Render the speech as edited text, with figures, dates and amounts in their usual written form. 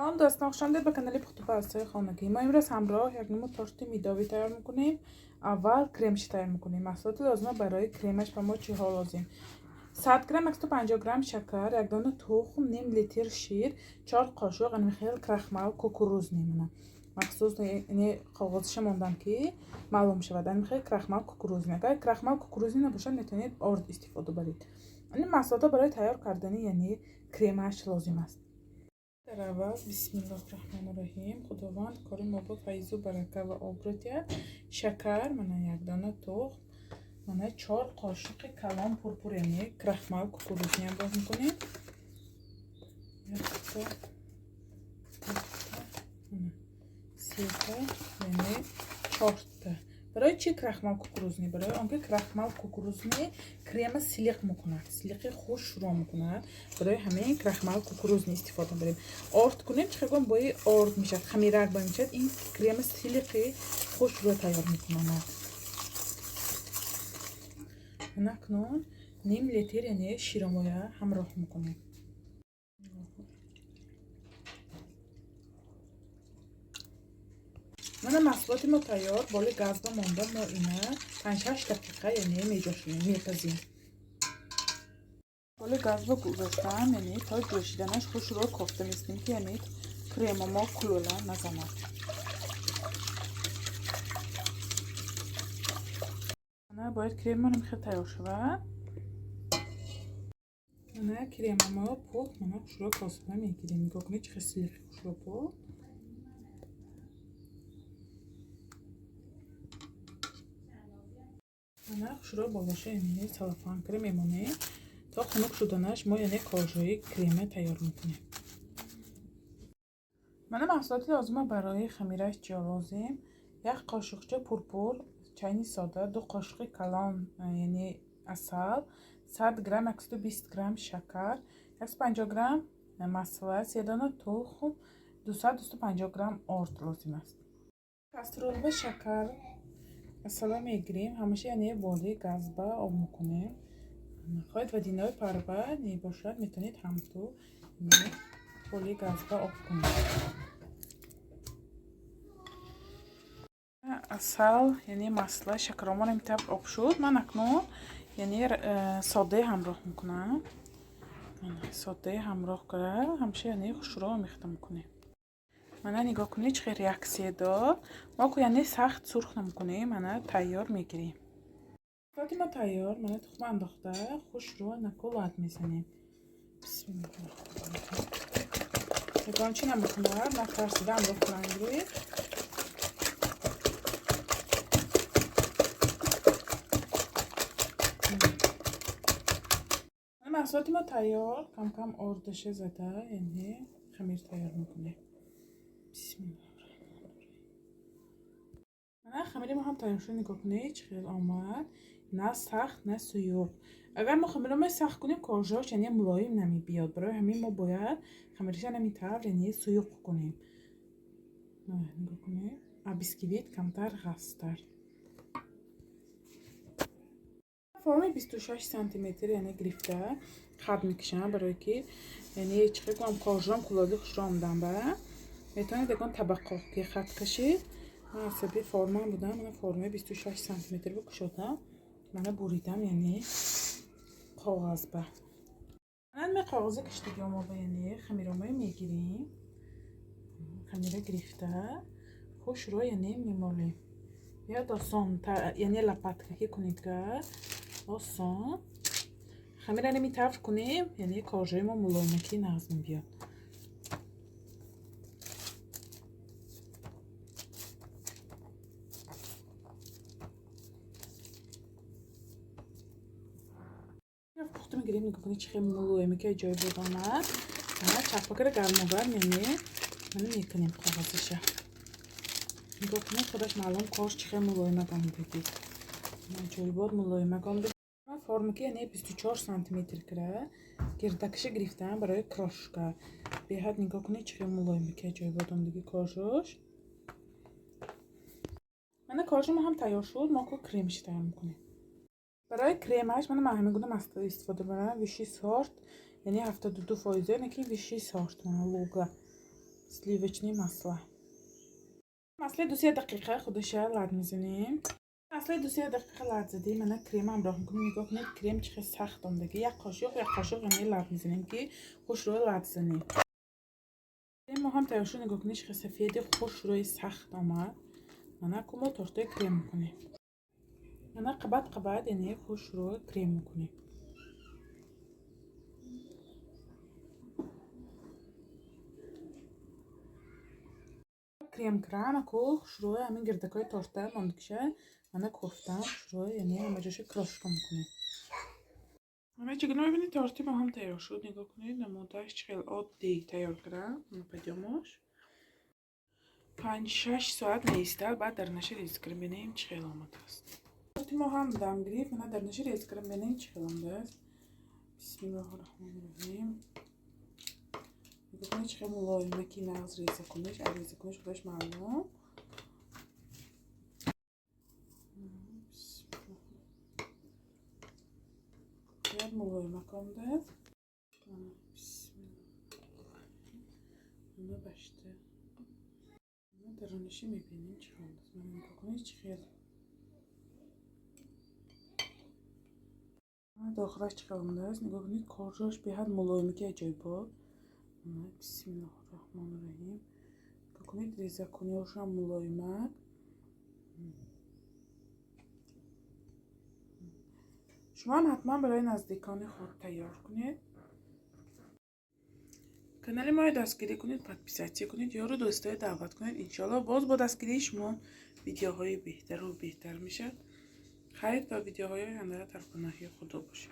Салом дӯстон, хуш омадед ба канали Пухтупазҳои хонагӣ. Мо имрӯз ҳамроҳ як намуд торти мидовӣ тайёр мекунем. Аввал кремаш тайёр мекунем. Маҳсулоти лозима барои кремаш ба мо чиҳо лозим? 100 грамм, 150 грамм шакар, як дона тухм, ним литр шир, 4 қошуқ анмихел крахмал кукурузный. Мана махсус не коғозша мондам, ки маълум шавад. Анмихел крахмал кукурузный. Агар крахмал кукурузный набошад, метавонед орд истифода баред. Ин маҳсулотҳо барои тайёр кардани, яъне кремаш лозим аст. Дар аввал бисмиллоҳи раҳмони раҳим, Худованд кори мо ба файзу барака ва обрӯ диҳад. Шакар, мана як дона тухм, мана 4 қошуқи калон пурпур, яъне крахмал кукурузный ам боз мекунем. Якта, сета, яъне чорта. Барои чӣ крахмал кукурузный? Барои он ки крахмал кукурузный крема силиқ мекунад, силиқи хушро мекунад. Барои ҳамин крахмал кукурузный истифода мебарем. Орд кунем, чӣ хел бои орд мешавад, хамирак бо мешавад, ин крема силиқи хушро тайёр мекунад. Акнун ним литр, яъне широмоя ҳамроҳ мекунем. Мана маҳсулоти мо тайёр. Боли газба монда мо ина 5-6 дақиқа, яъне меҷошем, мепазем. Боли газба гузоштам, яъне то ҷӯшиданаш хушро кофта местем, ки яъне крема мо кулӯла назанад. Мана бояд крема хел тайёр шавад. Мана крема мо пухт, мана хушро косида мегирем. Нигоҳ кунед, чӣ хел силиқи хушро пухт. Мана хушро болоша, яъне салафан кира мемонем то хунук шуданаш. Мо, яъне коржои крема тайёр мекунем. Мана маҳсулоти лозима барои хамираш чиё лозим? Як қошуқча пурпур чайни сода, 2 қошуқи калон, яъне асал, 100 грамм, 120 грамм шакар, 150 грамм масла, се дона тухм, 200-250 грамм орд лозим аст. Кастрюлба шакар, асала мегирем, ҳамаша, яъне боли газба об мекунем. Хоҳед водяной парба небошад, метавонед ҳамту боли газба об кунед. Асал, яъне масла, шакаромон ҳамин об шуд. Ман акнун, яъне содаи ҳамроҳ мекунам. Содаи ҳамроҳ кара ҳамаша, яъне хушро омехта мекунем. Мана нигоҳ кунед, чӣ хел реаксия дод. Мо ку, яъне сахт сурх намекунем, мана тайёр мегирем. Маҳсулоти мо тайёр. Мана тухма андохта хушро наку лат мезанем. Ягон чӣ намекунад, натарсида андохтан гиред. Маҳсулоти мо тайёр. Кам-кам ордаша зада, яъне хамир тайёр мекунем. Мана хамири мо ҳам тайёр шуд. Нигоҳ кунед, чӣ хел омад, на сахт, на суюқ. Агар мо хамиро сахт кунем, коржош, яъне мулоим намебиёд. Барои ҳамин мо бояд хамириша ҳамин тавр, яъне суюқ кунем. Нигоҳ кунед, а бисквит камтар ғафзтар. Формаи 26 сантиметр, яъне гирифта хат мекушам, барое ки, яъне чӣ хел кунам, коржом кулоли хушро омадан ба. Метавонед ягон табақо ки хат кашед. Ман асаби формам будам, мана формаи 26 сантиметр бикушодам, мана буридам, яъне коғазба. Мана коғази киштагиомоба, яъне хамиромои мегирем. Хамира гирифта хушро, яъне мемолем. Яд осон, яъне лопатка ки кунед га осон. Хамира ҳамин тавр кунем, яъне коржои мо мулоимакӣ нағз мебиёд. Пухта мегирем. Нигоҳ кунед, чӣ хел мулоиме ки аҷоиб омад. Чапакара гармогарм, яъне мана мекунем коғазиша. Нигоҳ кунед, худаш маълум кор чӣ хел мулоимак омадагӣ, аҷоибот мулоимак омада. Форма ки, яъне 24 сантиметр кира гирдакша гирифтам барои крошка. Беҳад нигоҳ кунед, чӣ хел мулоиме ки аҷоибот омадагӣ коржош. Мана коржо мо ҳам тайёр шуд. Мо ку кремаш тайёр мекунем. Барои кремаш мана ман ҳамин гуна масло истифода мебарам, высший сорт, яъне 72%, яъне ки высший сорт, мана Луга. Сливочное масло. Масло 2-3 дақиқа худша лат мезанем. Масло 2-3 дақиқа лат задем, мана крем ҳамроҳ мекунем. Нигоҳ кунед, крем чӣ хел сахт омдаги. Як қошуқ яъне лат мезанем, ки хушрӯй лат занем. Крем мо ҳам тайёр шуд. Нигоҳ кунед, чӣ хел сафеди хушрӯи сахт омад. Мана ку мо тортои крем мекунем. Мана қабат қабат, яъне хушрӯй крем мекунем. Крем крам аку хушрӯй ҳамин гирдакҳои торта мондагиша мана кофтам хушрӯй, яъне ҳама ҷоша крошка мекунем. Ҳама чӣ гуна мебинед, торти мо ҳам тайёр шуд. Нигоҳ кунед, намудааш чӣ хел оддӣ тайёр кардам. Подъёмош 5-6 соат меистад, баъд дар наша рез кардем, бинем чӣ хел омадааст. Торти мо ҳам дам гирифт, мана дар наша рез кардем, бинем чӣ хел омадааст. Бисмиллоҳи раҳмони раҳим. Нигоҳ кунед, чӣ хел мулоима, ки нағз реза кунеш, аз реза кунеш худаш маълум. Бояд мулоимак омадааст. Бисмилла, башта даруниши мебинем, чӣ хел омадааст. Мана нигоҳ кунед, чӣ хел дохилаш чӣ хел омадааст. Нигоҳ кунед, коржош беҳад мулоиме, ки аҷоибот. Бисмиллоҳи раҳмони раҳим. Нигоҳ кунед, резакуниҳошам мулоимак. Шумо ҳам ҳатман барои наздикони худ тайёр кунед. Канали моро дастгирӣ кунед, подписаться кунед, ёру дӯстоя даъват кунед. Иншоалло, боз бо дастгирии шумо видеоҳои беҳтару беҳтар мешавад. Хайр, то видеоҳои оянда, дар паноҳи Худо бошед.